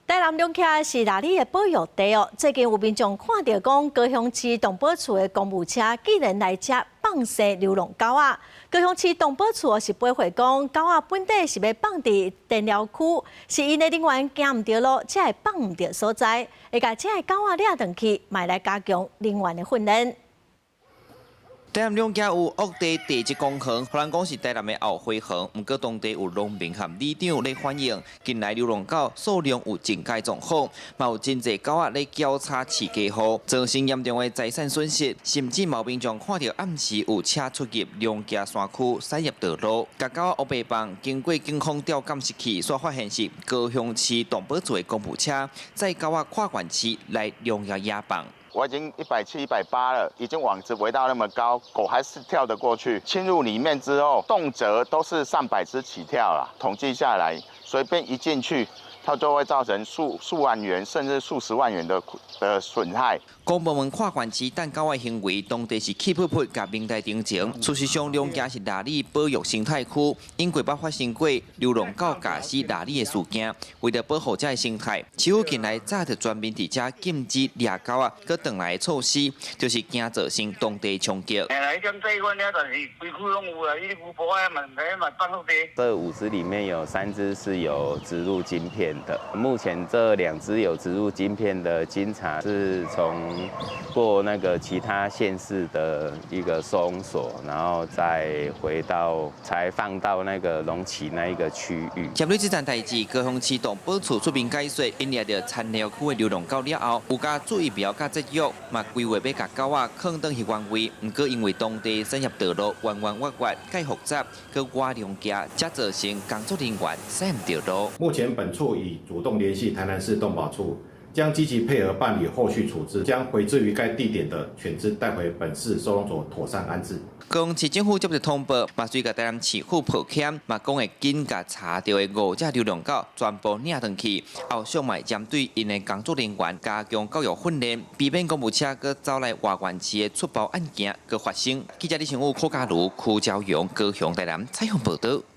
台南龍徛是臘鯉的保育地哦。最近有民眾看著講高雄市動保處的公務車竟然來遮放生流浪狗仔。高雄市動保處是回覆講，狗仔本底是欲放佇田寮區，是𪜶的人員行毋著路，才會放毋著所在，會共遮的狗仔掠轉去，嘛會來加強人員的訓練。台南龍徛有惡地地質公園，予人講是台南的後花園。毋過當地有農民和里長咧反映，近來流浪狗數量有增加狀況，嘛有真濟狗仔咧交叉飼家戶，造成嚴重的財產損失。甚至有民眾看著暗時有車出入龍徛山區，駛入道路，共狗仔烏白放。經過警方調監視器，煞發現是高雄市動保處的公務車，載狗仔跨縣市來龍徛野放。我已經170、180了，已經網子圍到那麼高，狗還是跳得過去。侵入裡面之後，動輒都是上百隻起跳了。統計下來，隨便一進去，它就會造成數數萬元甚至數十萬元的損害。公部門跨縣市等狗仔行為，當地是氣噗噗，共明代澄清。事實上，龍徛是臘鯉保育生態區，英國捌發生過流浪狗咬死臘鯉的事件。為著保護這个生態，市府近來早就全面佇遮禁止掠狗仔，閣轉來的措施，就是驚造成當地衝擊。這五隻裡面有三隻是有植入晶片的，目前這兩隻有植入晶片的經查是從過那個其他縣市的一個收容所，然後再回到才放到那個龍崎那一個區域。針對這件代誌，高雄市動保處出面解說，𪜶掠著田寮區的流浪狗了後，有共注疫苗佮節育，嘛規劃欲共狗仔囥轉去原位。毋過因為當地產業道路彎彎彎彎，較複雜，閣倚龍徛，才造成工作人員駛毋著路。目前本處已主動聯繫台南市動保處，將積極配合辦理後續處置，將回置於該地點的犬隻帶回本市收容所妥善安置。高雄市政府接著通報，嘛隨共台南市府抱歉，嘛講會緊共查著的五隻流浪狗全部領轉去，後續嘛會針對𪜶的工作人員加強教育訓練，避免公務車閣走來外縣市的出包案件閣發生。記者李成武、柯嘉如、柯昭陽、高雄、台南採訪報導。